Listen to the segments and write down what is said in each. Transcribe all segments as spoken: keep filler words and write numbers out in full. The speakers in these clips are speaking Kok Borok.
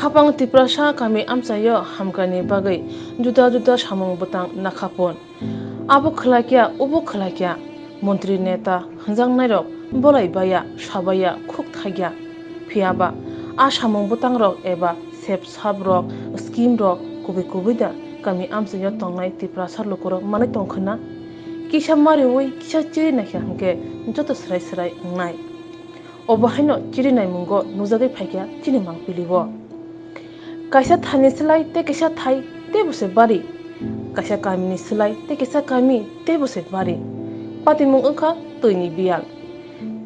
Hapang Tiprasa kami amchaio hamkrai ni bagwi juda juda samung bwtang nakha pon. Abo khwlaikya, ubo khwlaikya, montri neta hwnjaknairok bolai baya, sabaya, khuk thagya. Phiyaba a samung bwtangrok eba sep sap rok, scheme rok kubui kubui da kami amchaio tongnai Tiprasa lukurok manwi tongkhwna? Kisa mariwi kisa chiri naikha hwnkhe joto swrai swrai wngnai. Obo haino chiri naimungo nujagwi phaikha chini mangpili o. Kaisa thaini slai tei kaisa thai teibo se bari. Kaisa kamini slai tei kaisa kami teibo se bari. Patimung wngkha twini biyal.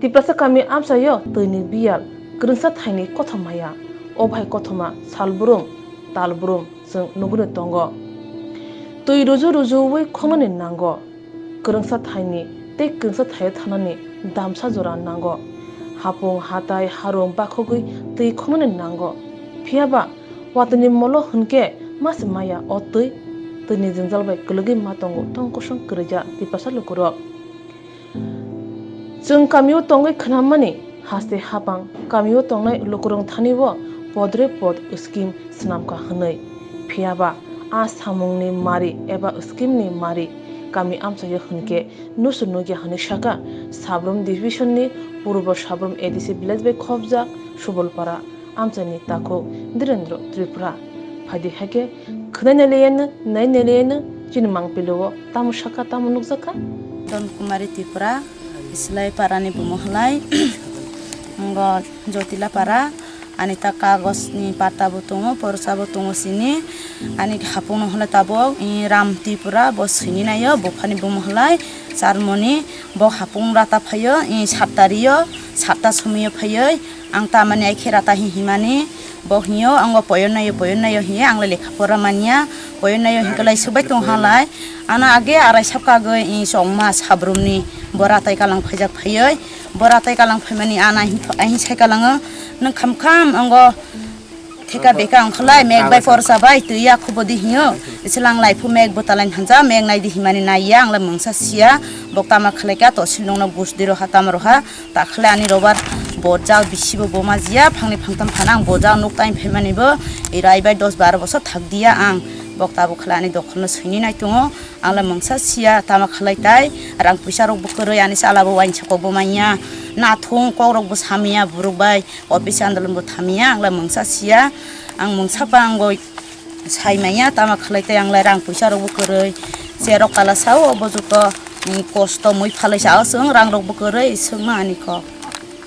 Tiprasa kami amchaio twini biyal kwrwngsa thaini kothoma ya. O bahai kothoma salbrum, talbrum chwng nugwi tongo. Twi ruju rujuwi khongnani nango. Kwrwngsa thaini tei kwrwngsa thaio thanani damsa jora nango. Hapung, hatai, harung bakhogwi twi khongnani nango. Phiyaba watwini molo hwnkhe ma se maya o twi, twini jwngjal bai kwlwgwi ma tongo tong kosong kwrwija Tiprasa lukurok. Chwng kamio tongwi khwnamani haste hapang kamio tongnai lukurok thani o podre pod scheme swnamkha hwnwi. Phiyaba a samungni mari eba scheme ni mari kami amchaio hwnkhe nusu nukya hwnwi sakha Sabrum division ni Purbo Sabrum A D C village bai khopjak Subolpara amchaini takhuk Dhirendra Tripura. Phaidi haikhe khwnai nailaiyanw, nai nailaiyanw chini mangpili o tamo sakha, tamo nukjakha. Don Kumari Tripura, Islai parani bumo hwlai, ngo Jotila para, ani ta kagos ni pata bo tongo, porsa bo tongo sini, ani hapung no hwlai tabok, i Ram Tripura, bo sini naio, buphani bumo hwlai, Charmoni, bo hapung rata phaio, i satta rio, satta somiyo phaioi, ang tamani ai khe rata hi himani, bo hiyo, ang bo poyon naio, poyon naio hiye, ang le lekha pora manya, poyon naio hinkhe lai swbai tong halai. Ano age arai sap kagwi, i chongma Sabrumni bo ratai kalang phaijak phaioi, bo ratai kalang phaimani ana hin, ahin sai kalango, nwng kham kham ang bo theka beka ang khalai, meg bai porsa bai, twi ya khubo di hiyo, islang lai phu meg bo talai hanja, meg nai di himani nai ya, ang le mungsa siya, bok tama khalai ka, to silong no gus di roha tama roha, Takhle ani robar bojak bisi bo boma jiya, phangni phangtham phana ang bojak nuk time phaimani bo, ira ibai dos baro bosor thak diya ang. Bok tabuk khle ani dokholno swini nai tongo, ang le mungsa siya, tama khlai tai, rang puisa rok bo kwrwi, ani chala bo wainsa kok bo manya, nathung kok rok bo samya, buruk bai office andolon bo thamya, ang le mungsa siya, ang mungsa pa ang bo. Sai manya tama khlai tei ang lai rang puisa rok bo kwrwi. Cherok kala sao obo joto, mm, kosto mui phalai sao chwng rang rok bo kwrwi swngma ani kok.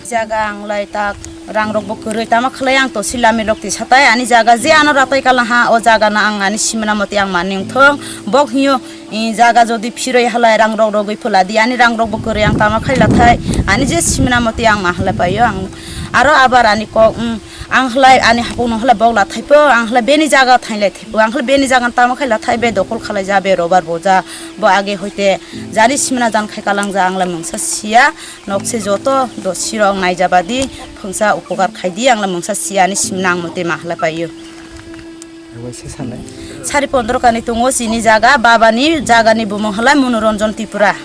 Jaga ang lai tak rang rok bo kwrwi tama khlai ang to silami rok tisa tai ani jaga je ano ratai kala ha o jaga no ang ani simna moti ang mani wngthong bok hiyo, i jaga jodi phiroi halai rang rok rogwi phola di ani rang rok bo kwrwi ang tama khaila thai ani je simna moti ang ma halai paio ang aro abar ani kok, mm, Ang halai ani hapung no halai bok la thaipo, ang halai beni jaga thainlai thaipo, ang halai beni jaga tamo khai la thai be dokol khalai ja be robar boja, bo age hoite jani simna jan khai kalang ja ang lai mungsa siya, nok se joto do sirok naijabadi phungsa upokar khai di ang lai mungsa siya ani simna ang mote ma halai paio. Waisa sanai. Sari pondro kani tongo chini jaga, babani jagani bumung halai Monoranjan Tripura.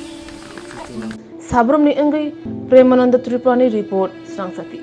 Sabrumni wngwi Premananda Tripurani report, Srangsati.